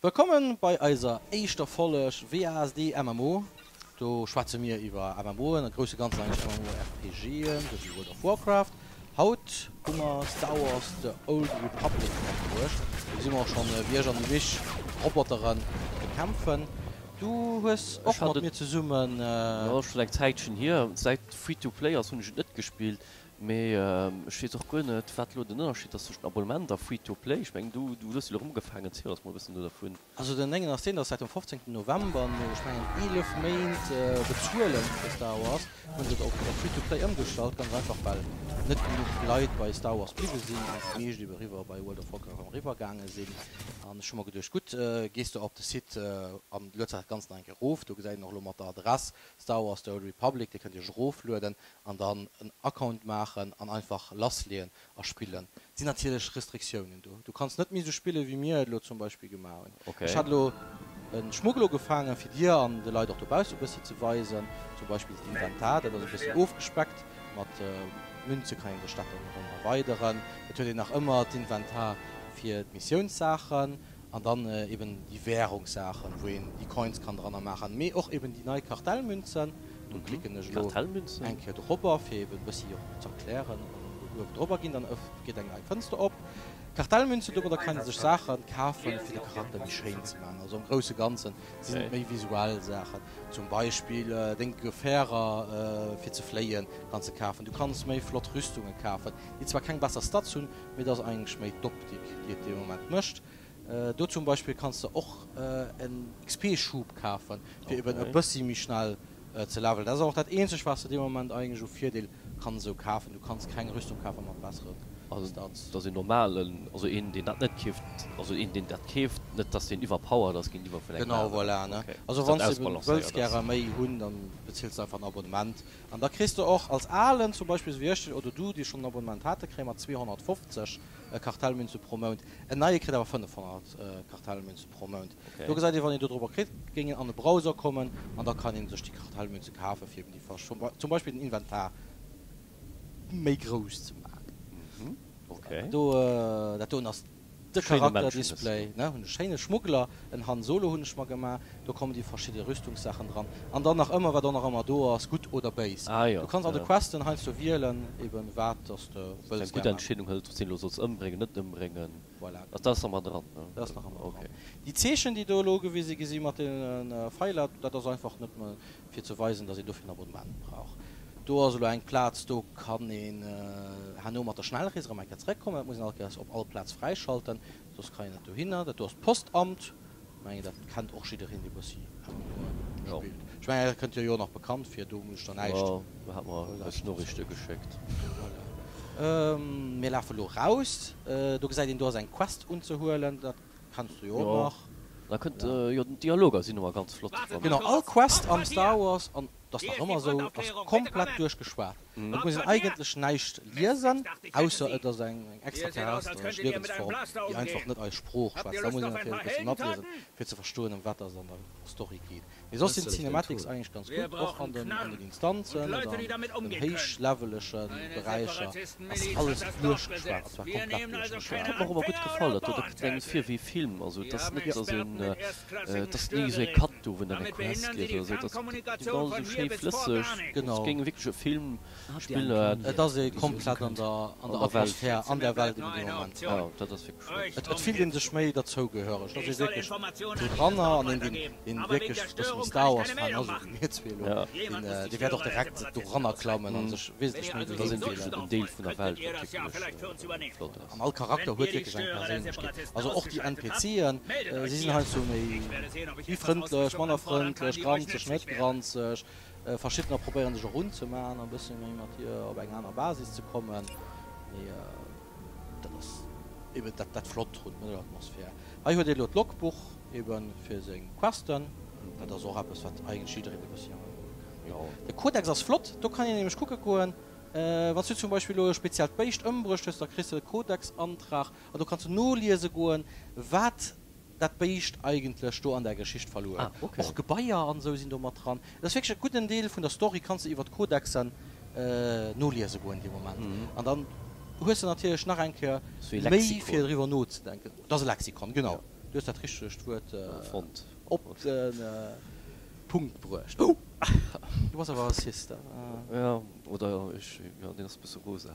Wëllkommen bei eiser éischter Folleg WASD MMO. Do schwätze mir iwwer MMOen, am grousse Ganzen eigentlech MMORPGen, sou wéi World of Warcraft. Haut hu mer Star Wars The Old Republic matbruecht. Do gesi mer och schonn, wéi ech an de Mich Roboteren bekämpfen. Du hues och Ech hat mat et, mir zesummen. jo, schonn eng Zäitchen hier. Säit Free to Play ass, hunn ech et net gespillt. Mee ech weess och guer net, wat elo den Ënnerscheed ass tëschent Abonnement a Free to Play. Ech mengen, du du hues elo erëm ugefaangen, erziel eis mol e bëssen do dervun. Also den Déngen ass deen, dass säit dem 15 November, no ech mengen 11 Méint bezuelen fir Star Wars, hunn se et op Free to Play ëmgestallt, ganz einfach well net genuch Leit bei Star Wars bliwwe sinn an déi meescht ebe riwwer bei World of Warcraft erëm eriwwer gaange sinn. An ech hu mer geduecht, gutt, gees de op de Site an lueds dat Ganzt nach eng Kéier erof, do gesäit een och elo mat der Adress Star Wars The Old Republic, dir kënnt iech eroflueden an dann en Account maachen an einfach lassleeën a spillen. Et sinn natierlech Restriktiounen do. Du kanns net méi esou spillen, wéi mir et elo zum Beispill gemaach hunn. Ech hat elo e Schmuggel ugefaangen, fir dir an de Leit och dobausse e bëssi ze weisen. Zum Beispill d'Inventar, dat ass e bëssi ofgespeckt. Mat Münze kann een sech dat dann erëm erweideren. Et huet een nach ëmmer d'Inventar fir d'Missiounssaachen an dann eben déi Währungssaachen, wou een déi Coins kann dranner maachen, mee och eben déi nei Kartellmünzen. Do klicken ech elo eng Kéier dorobber, fir eben e bëssi och ze erklären. An uewen drobber ginn, dann geet eng nei Fënster op. Kartellmünzen, domadder kann ee sech Saache kafen, fir de Charakter méi schéin ze maachen. Also am grousse Ganze sinn et méi visuell Saachen. Zum Beispill deng Gefärer fir ze fléien kanns de kafen. Du kanns méi flott Rüstunge kafen, déi zwar keng besser Stats hunn, mee et ass eigentlech méi d'Optik, déi et dee Moment mécht. Do zum Beispill kanns de och en XP-Schub kafen, fir eben e bëssi méi schnell ze levelen. Dat ass och dat eenzegt, wat s de dee Moment eigentlech u Virdeel kanns esou kafen. Du kanns keng Rüstung kafe mat bessere Also Stats. dat ass een normalen, also een deen dat net keeft, also een deen dat keeft, net dass deen iwwerpowered ass géintiwwer vun engem Genau, aneren. voilà, ne. Okay, Also dass dat wann s de eben wëlls ausbalancéiert ass. gäre méi hunn, dann bezills de einfach en Abonnement an da kriss de och als Alen zum Beispill, esou wéi ech oder du, déi schonn en Abonnement hate, kréie mer 250 Kartellmünze pro Mount. En neie kritt awer 500 Kartellmünze pro Mount. Do gesäit ee wann een do drobber kritt, géing een an e Browser kommen an da kann een sech déi Kartellmünze kafen, fir eben déi versch zum Beispill den Inventar méi grouss ze maachen. Do dat doen ass de Charakterdisplay, ne, hunn e schéine Schmuggler, en Han Solo hunn ech mer gemaach, do kommen déi verschidde Rüstungssaachen dran an dann nach ëmmer wat och nach ëmmer do ass, gutt oder béis. Du kanns an de Questen heiansdo wielen eben wat dass de wëlls Eng gutt gär maachen. Entscheedung hëls, ob s de een elo solls ëmbréngen, net ëmbréngen. Voilà. Dat ass nach mat dran, ne? Dat ass nach ëmmer dran. Déi Zeechen, déi do elo gewise gi si mat deene Feiler, dat ass einfach net méi fir ze weisen, dass een dofir en Abonnement brauch. Do ass elo eng Plaz, do kann een herno mat der Schnellrees erëm eng Kéier zeréckkommen. Dat muss een all Kéiers op all Plaz fräischalten, soss kann een net dohinner. Dat do ass d'Postamt. Ech mengen, dat kennt och jiddereen, dee bëssi MMOe spillt. Ech mengen, dat kënnt dir jo och nach bekannt vir. Do muss ech der näischt. Jo, do hat mer eis Noriichte geschéckt. Voilà. Mir lafe lo raus. Do gesäit een, do ass eng Quest unzehuelen. Dat kenns du jo och nach. Da kënnt, jo, den Dialoger sinn ëmmer ganz flott. Genau, all Quest am Star Wars, an dat ass nach ëmmer esou, ass komplett duerchgeschwat. Et muss een eigentlech näischt liesen, ausser et ass eng extraterrestresch Liewensform, déi einfach net eis Sprooch schwätzt. Da muss een natierlech e bëssi matliesen, fir ze verstoen, ëm wat dass et an der Story geet. Mee soss sinn d'Cinematics eigentlech ganz gutt, och an den an den Instanzen oder an den héichlevelege Beräicher ass alles duerchgeschwat, an zwar komplett duerchgeschwat. Dat huet mer och ëmmer gutt gefall, dat do, dat kënnt engem vir wéi e Film, also et ass net, dass een, et ass ni esou e Cut do, wou een dann eng Quest liest oder esou, et ass, dat geet alles esou schéi flësseg, als géing e wierklech e Film spillen. Et ass ee komplett an der an der Atmosphär, an der Welt eben dee Moment. Jo, dat ass wierklech flott. Et fillt een sech méi derzougehéireg, et ass ee wierklech do dranner an een deen deen wierklech e bësse méi Star Wars Fan ass, esou wéi mir zwee elo, deen dee wäert och direkt doranner klammen an sech wesentlech méi Et ass doheem een wierklech fillen. en Deel vun der Welt, wat wierklech flott ass. An all Charakter huet wierklech eng Perséinlechkeet, also och déi NPCen, si sinn heiansdo méi méi frëndlech, manner frëndlech, granzeg, net granzeg. Verschiddener probéieren sech och unzemaachen an e bësse méi mat dir op eng aner Basis ze kommen, mee dat ass eben dat dat Flott drun, ne, d'Atmosphär. Hei huet ee lo d'Logbuch eben fir seng Questen, dat ass och eppes wat eigentlech jiddereen e bëssi am MMO kennt. De Codex ass flott, do kann een nämlech kucke goen, wann s du zum Beispill elo e speziellt Béischt ëmbruecht hues, da kriss de e Codex-Antrag an do kanns du noliese goen, wat dat Béischt eigentlech do an der Geschicht verluer. Ah, ok. Och Gebaier an esou sinn do mat dran. Et ass wierklech e gudden Deel vun der Story kanns de iwwert d'Codexen noliese goen dee Moment. An dann hues de natierlech nach eng Kéier Sou ee méi fir Lexikon. driwwer nozedenken. Et ass e Lexikon, genau. Du hues dat richtegt Wuert Fonnt. op de Punkt bruecht. Oh! Du bass awer Rassist, hein? Jo, oder ech, jo, deen ass e bësse rosa.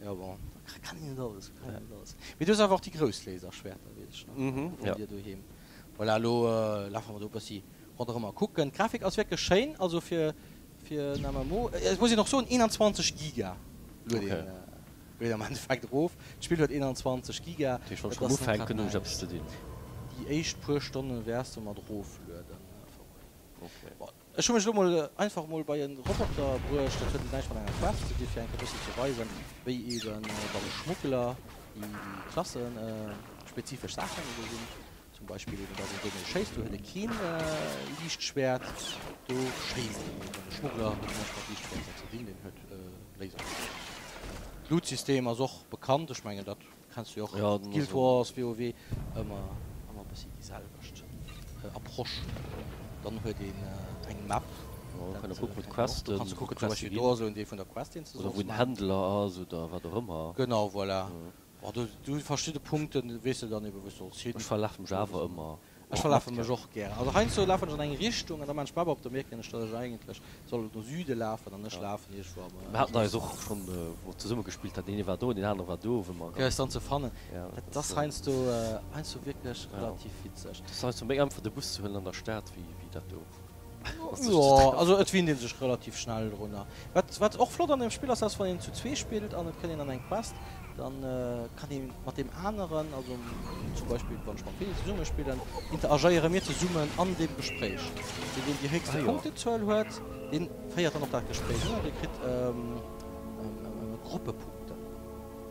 Jo, bon, da kann een net alles, kann een net alles. Mee du hues awer och déi grouss Laserschwerter, weess ech nach, vun dir doheem. Voilà, elo lafe mer do e bëssi ronderëm a kucken. D'Grafik ass wierklech schéin, also fir, fir en MMO. Et muss een och soen, 21 Giga luet een, luet am Endeffekt erof. D'Spill huet 21 Giga. Dat heescht, wann ech erëm ufänken, hunn ech eppes ze dinn. Déi éischt puer Stonne wäers de mat eroflueden verbréngen. Bon, ech hu mech elo mol einfach mol bei e Roboter bruecht. Dat huet näischt mat enger Quest ze dinn, fir eng Kéier e bëssi ze weisen, wéi eeben beim Schmuggler déi klassenspezifesch Saachen ebe sinn. Zum Beispill eben, dass een do mol schéisst, do huet e keen Liichtschwäert, do schéisst een eben. De Schmuggler huet näischt mat Liichtschwäerter ze dinn, deen huet Laserschwäerter. D'Loot-System ass och bekannt, ech mengen dat kenns du jo och, Guild Wars, WoW, ëmmer ëmmer e bëssi déi selwecht Approche. Dann huet een eng Map, dat kennt een och, do kanns du kucken, zum Beispill do ass elo en Deel vun der Quest, deen s de solls maachen. Oder wou en Händler ass oder wat och ëmmer. Genau, voilà. Bon, do du verschidde Punkten weess de dann eben wou s de solls hin. Ech verlafe mech awer ëmmer. Ech verlafe mech och gären. Also heiansdo lafen ech an eng Richtung an da maan ech d'Map op, da mierken ech dass ech eigentlech soll no Süde lafen an ech lafen iergendwou am. Mir haten eis och schonn wou mer zesumme gespillt haten, deen ee war do, deen anere war do, wou mer. Fir eis dann ze fannen. Dat ass heiansdo heiansdo wierklech relativ witzeg. Dat ass heiansdo méi einfach de Bus ze huelen an der Stad wéi wéi dat do. Jo, also et winnt ee sech relativ schnell drunner. Wat wat och flott an dem Spill ass, ass wann een zu zwee spillt an et kënnt een an eng Quest, dann kann ee mat deem aneren, also zum Beispill wann ech mam Feli zesumme spillen, interagéiere mir zesummen an deem Gespréich. Deen deen déi héchste Punktezuel huet, dee féiert dann och dat Gespréich un an dee kritt Gruppepunkten.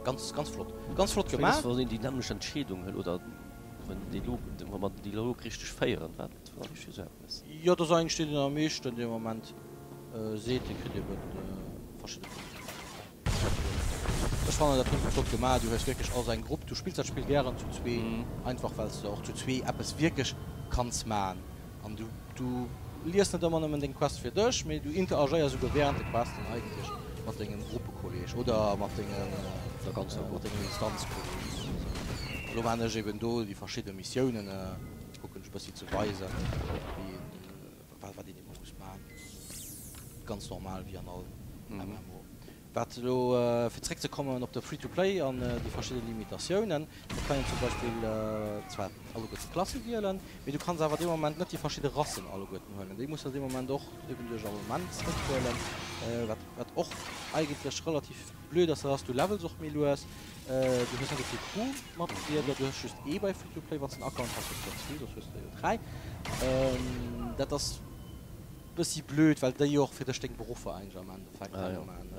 Ganz ganz flott, ganz flott gemaach. Wann een déi nämmlecht Entscheedung hëlt oder wann déi Log, wa mer den Dialog richteg féieren, wat wat ass fir esou eppes? Jo, dat ass eigentlech deen, deen am meeschten dee Moment seet, dee kritt eben verschidde Punkten. Ech fannen dat hunn se flott gemaach, du hues wierklech als eng Grupp, du spills dat Spill gären zu zwee, einfach well s de och zu zwee eppes wierklech kanns man an du du lies net ëmmer nëmmen deng Quest fir dech, mee du interagéiers esouguer während de Questen eigentlech mat dengem Gruppekolleg oder mat dengem mat dengem Instanzkolleg oder esou. Elo man ech eben do déi verschidde Missiounen, kucken ech e bëssi ze weisen wéi een wat een ebe muss man, ganz normal wéi an all MMO. Wat elo, fir zréckzekommen op de Free-to-Play an déi verschidde Limitatiounen, et kann een zum Beispill zwar alleguerten d'Klasse wielen, mee du kanns awer dee Moment net déi verschidde Rassen alleguerten huelen. Déi muss de dee Moment och eben duerch Abonnement zréckhuelen, wat wat och eigentlech relativ blöd ass. Dat ass, du levels och méi lues, du hues net esou vill Crew-Matglieder, du hues just ee bei Free-to-Play, wann s de en Account has, hues de der zwee, soss hues de der jo dräi. Dat ass. Bëssi blöd, well déi jo och fir dech deng Beruffer eigentlech am Endeffekt herno maachen.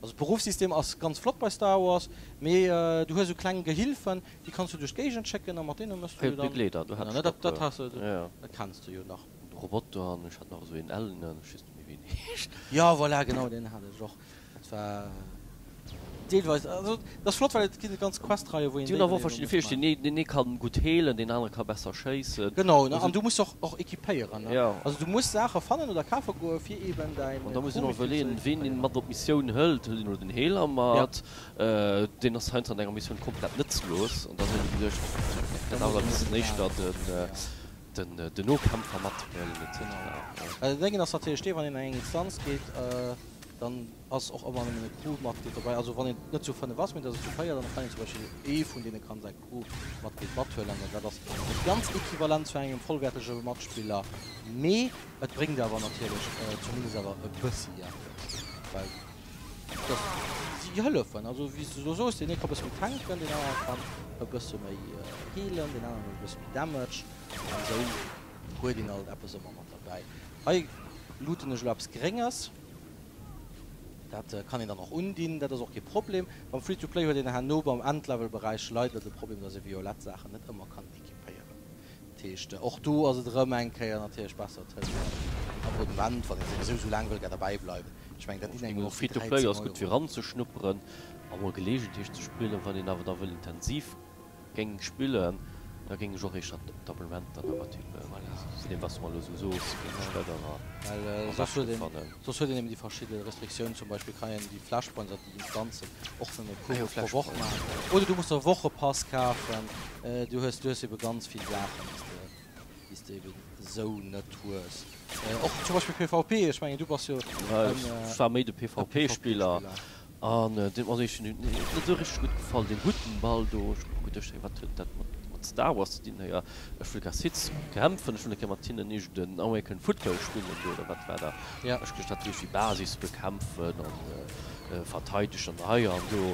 Also d'Beruffssystem ass ganz flott bei Star Wars, mee du hues esou kleng Gehilfen, déi kanns du duerch d'Géigend schécken a mat deene mëss du jo dann. Begleeder, do hat ech och. Dat has de, dat kenns de jo nach. Roboter an ech hat nach esou een ellenen, ech weess net méi wéi en heescht. Jo voilà, genau deen hat ech och. Dat war deelweis, also dat ass flott, well et ginn ganz Questreie wou een Déi hunn awer och verschidde Fäegkeeten, deen een, deen ee kann gutt heelen, deen anere ka besser schéissen. Genau, ne, an du muss och och equipéieren, ne, also du muss Saache fannen oder kafe goe fir eben däin An da muss een och iwwerleeën, ween een mat op d'Missioun hëlt. Hëlt een elo den Heeler mat, deen ass heiansdo an enger Missioun komplett nëtzlos, an dann huet ee geduecht, ech hätt awer e bëssen éischter den den Nokämpfer mathuelen et cetera. Well den Déngen ass natierlech dee, wann een an eng Instanz geet, dann ass och ëmmer nëmmen e Crewmatglied dobäi. Also wann een net zu 5 ass, mee et ass et zu 4, dann kann een zum Beispill ee vun deene kann säi Crewmatglied mathuelen. An dat ass net ganz equivalent zu engem vollwäertege Matspiller, mee et bréngt awer natierlech zumindest awer e bëssi eppes, well dass si hëllefen. Also wéi s de elo soos, deen ee ka e bësse méi tanken, deen anere kann e bësse méi healen, deen aneren huet e bësse méi Damage. An esou huet een alt eppes ëmmer mat derbäi. Hei looten ech elo eppes Grénges. Dat kann een dann och undinn, dat ass och kee Problem. Beim Free-to-Play huet een herno beim Endlevel-Beräich leider de Problem, dass ee violett Saachen net ëmmer kann equipéieren. Dat heescht, och do ass et erëm eng Kéier natierlech besser, et hëlt een en Abonnement, wann ee souwisou esou laang wëll derbäi bleiwen. Ech mengen, dat dinn engem och déi 13 Euro. Free-to-Play ass gutt fir eranzeschnupperen a mol gelegenheeg ze spillen. Wann een awer da wëll intensiv géing spillen. Da géing ech och éischter op d'Abonnement dann awer tippen. Voilà. Vun deem wat s du mer elo esou soos, géing ech dat awer am beschte fannen. Soss huet een eben déi verschidde Restriktiounen, zum Beispill kann een déi Flashpoints, also déi Instanzen, och nëmme e puer Mol pro Woch maachen. Oder du muss der e Wochepass kafen. Du hues, du hues ebe ganz vill Saachen, déi s de, déi s de eben esou net hues. Och zum Beispill PvP, ech mengen du bass jo en. Ech war méi de PvP-Spiller. An deen huet mer net esou richteg gutt gefall, deen Huttenball do. Ech hu geduecht, hey, wat huet dat mat Star Wars ze dinn héier? Ech wëll gar Sith kämpfen, ech wëll net gär mat hinnen iergend en American Football spillen do, oder wat war dat? Ech geduecht, dat heescht déi Basis bekämpfen an verteidegen an hei an do.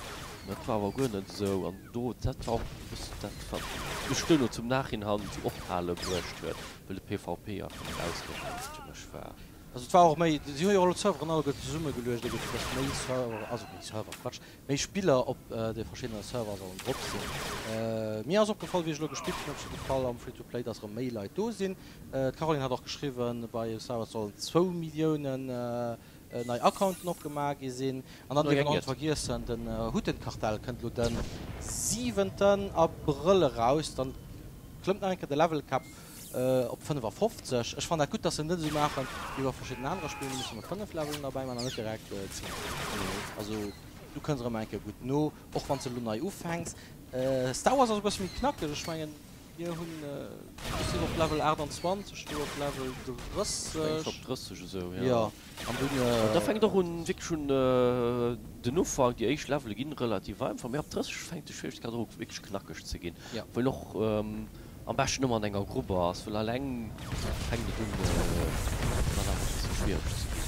Dat war awer guer net esou. An do, dat war och e bëssen dat, wat mech duerno zum Nachhinein zum Ophale bruecht huet, well de PvP einfach net ausgereift fir mech war. Also et war och méi, si hu jo och elo d'Serveren alleguerten zesummegeluecht, ebe fir datt méi Server, also méi Server, Quatsch, méi Spiller op de verschiddene Server sollen drop sinn. Mir ass opgefall, wéi ech elo gespillt hunn, op jidde Fall am Free-to-Play, datt erëm méi Leit do sinn. D'Caroline hat och geschriwwen, bei Star Wars sollen zwou Milliounen nei Accounten opgemaach gi sinn. An dann dierf een och net vergiessen, den Huttenkartell kënnt elo den siwenten Abrëll eraus, dann klëmmt nach eng Kéier de Level Cap Op 55. Ech fannen dat gutt, dass se net esou maachen wéi bei verschidden anere Spillen, do musse mer 5 Levelen derbäi man an net direkt 10. Also du kënns erëm eng Kéier gutt no, och wann s de elo nei ufänks. Star Wars ass e bësse méi knackeg, ech mengen mir hunn, ech sinn op Level 28, du op Level 30. Ech op 30 esou, jo. Jo, an dunn. Da fänkt och un wierklech un den Ufank, déi éischt Levele ginn relativ einfach, mee ab 30 fänkt de Schwieregkeetsgrad och u wierklech knackeg ze ginn, well och Am beschten ëmmer an enger Grupp ass, well alleng fänkt et un dann awer e bësse schwiereg ze ginn.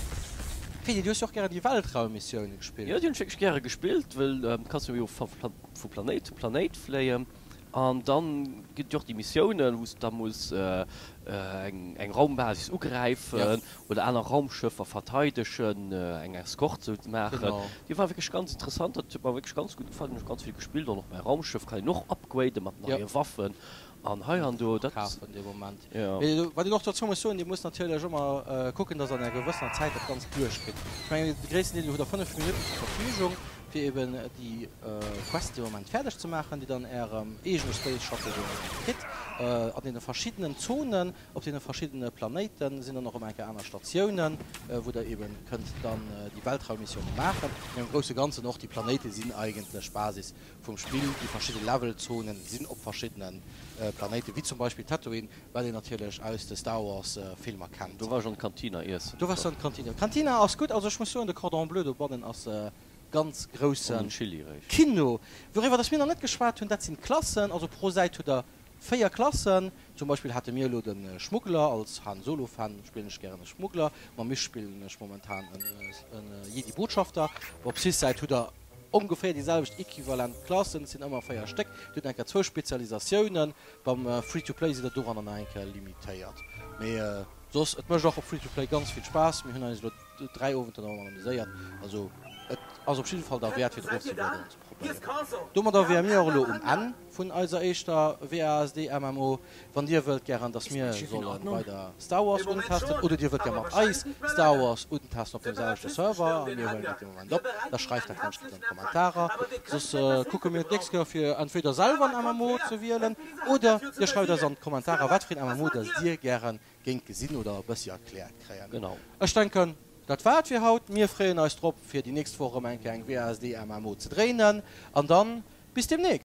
Feli, du hues jo och gären déi Weltraummissioune gespillt. Jo, déi hunn ech wierklech gäre gespillt, well du kanns jo vu Planéit zu Planéit fléien an dann ginn et jo och déi Missiounen, wou s du da muss eng Raumbasis ugräifen oder aner Raumschëffer verteidegen, eng Eskorte sou ze maachen. Déi war wierklech ganz interessant, dat huet mer wierklech ganz gutt gefall, hunn ech ganz vill gespillt. An och mäi Raumschëff kann een och upgraden mat neie Waffen an hei an do. Dat kafen dee Moment. Mee wat een och dozou muss soen, Dir musst natierlech ëmmer kucken, dass der an enger gewëssener Zäit dat Ganzt duerchkritt. Ech mengen, de gréissten Deel, Dir hutt der 5 Minutten zur Verfügung, fir eben déi Quest dee Moment fäerdeg ze maachen, déi der an Ärem eegene Space Shuttle dee Moment kritt. An deene verschiddenen Zonen Op deene verschiddene Planéite sinn dann och ëmmer eng Kéier aner Statiounen, wou der eben kënnt dann déi Weltraummissioune maachen. Mee am grousse Ganzen och déi Planéite sinn eigentlech Basis vum Spill. Déi verschidde Levelzonen sinn op verschiddene Planéiten, wéi zum Beispill Tatooine, wat een natierlech aus de Star Wars Filmer kennt. Do war ech an d'Kantina iessen. Do waars du an d'Kantina. D'Kantina ass gutt. Also ech muss soen, de Cordon Bleu dobannen ass ganz grousse Kino. Wouriwwer dass mir nach net geschwat hunn, dat sinn d'Klassen. Also pro Säit hutt der 4 Klassen, zum Beispill hate mir elo de Schmuggler, als Han Solo Fan spillen ech gären e Schmuggler, mam Mish spillen ech momentan en Jedi Botschafter. Op Sith Säit hutt der ongeféier déi selwecht equivalent Klassen, et sinn ëmmer 4 Stéck, dir hutt nach eng Kéier zwou Spezialisatiounen, beim Free to Play sidd der doranner nach eng Kéier limitéiert, mee soss et mécht och op Free to Play ganz vill Spaass, mir hunn eis elo 3 Owenter domat amuséiert, also et ass op jidde Fall derwäert fir erofzelueden an ze probéieren. Domadder wiere mir och elo um Enn vun eiser éischter WASD MMO. Wann dir wëllt gären dass mir solle weider Star Wars untesten oder dir wëllt gär mat eis Star Wars untesten op dem selwechte Server a mir huelen dat dee Moment op, da schreift dat ganz gutt an d'Kommentarer. Soss kucke mir d'nächst Kéier fir entweder selwer en MMO ze wielen oder dir schreift eis an d'Kommentarer wat fir een MMO dass dir gären géingt gesinn oder e bëssi erkläert kréien. Genau. Ech denken dat war et fir haut. Mir freeën eis drop fir déi nächst Woch erëm eng Kéier eng WASD MMO ze dréinen an dann bis demnächst.